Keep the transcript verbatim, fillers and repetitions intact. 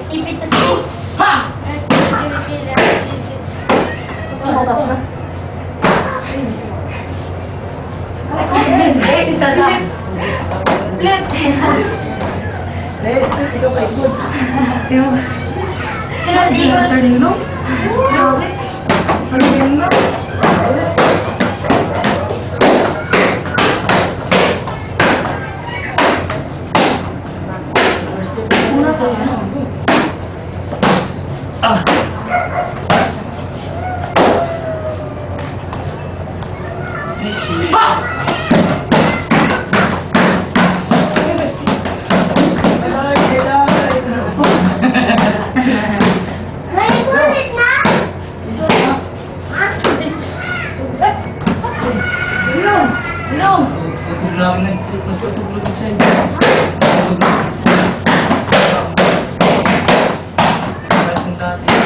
Ipit na ito. Ha! Split. Pero, pero di ko. Ang galing, no? Grabe. Ang galing, no? Tulog lang, nag-, nagtutulog siya. Tulog lang. Parang dati.